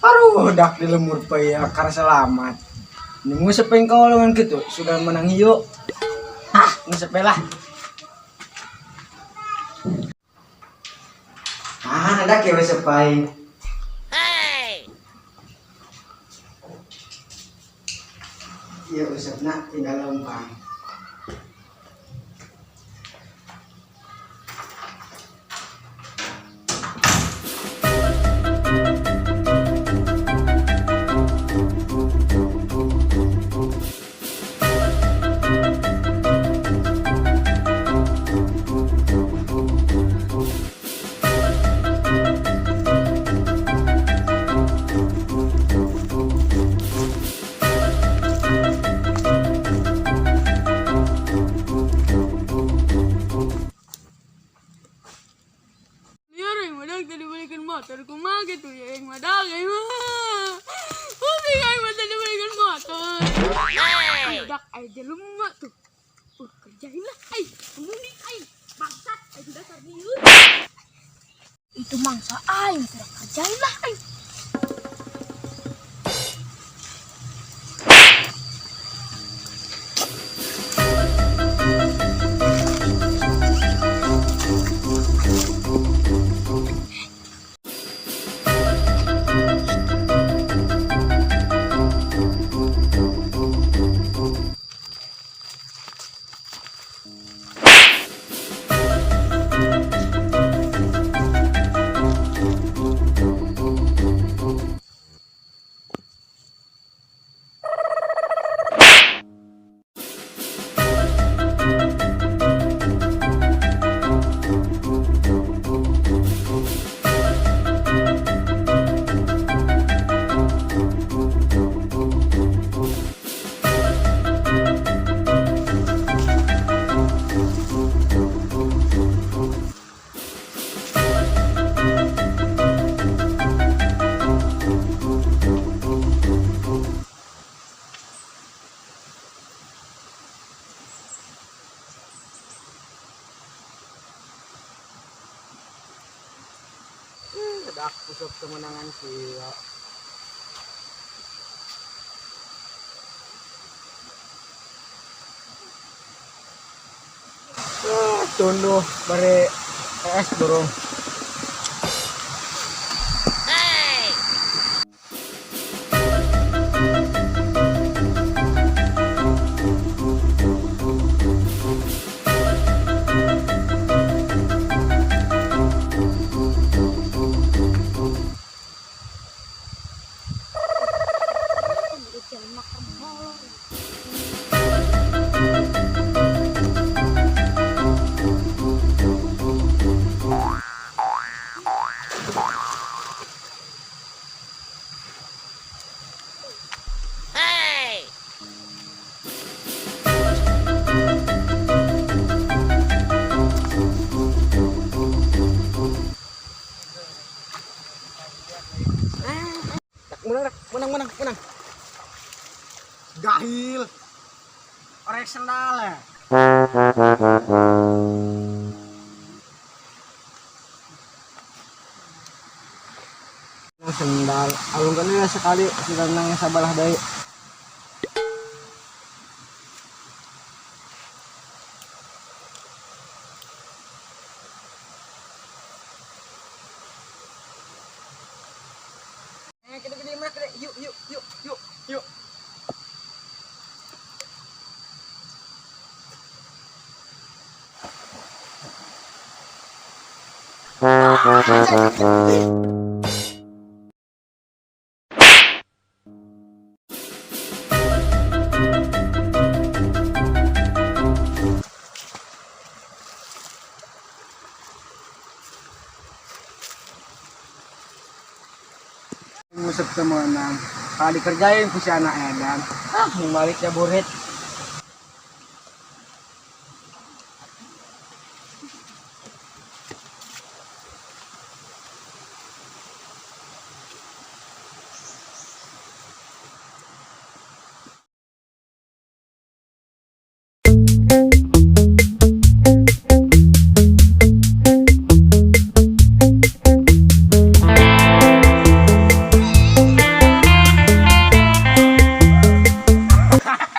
Aduh, dak di lemur pa ya akar selamat. Ini ngusep yang kawalungan gitu, sudah menang hiyo. Ah, ngusep lah. Ah, ada kayak ngusep pai. Iya, usepna tinggal lempang. Liar yang madak tadi balikan motor kumaha gitu ya yang madak ya mah. Pusing aing mah tadi balikan motor. Madak aing jelema tuh. Kerjain lah aing, kemuni aing. Bangsat aing dasar lieur. Itu mangsa aing tidak kerjain lah aing. Dak usap kemenangan sih. Ah, tunduh bare es burung. Jelema molor. Dak menang, dak menang, menang, menang. Gahil. Orek sendal ya. Sendal. Alung kan sekali sudah nang sabalah deui. Kita gede mana gede? Yuk, yuk, yuk, yuk, yuk. Ngusap temenang. Kali kerjain ku si anak edan. Ah, balik ya burit.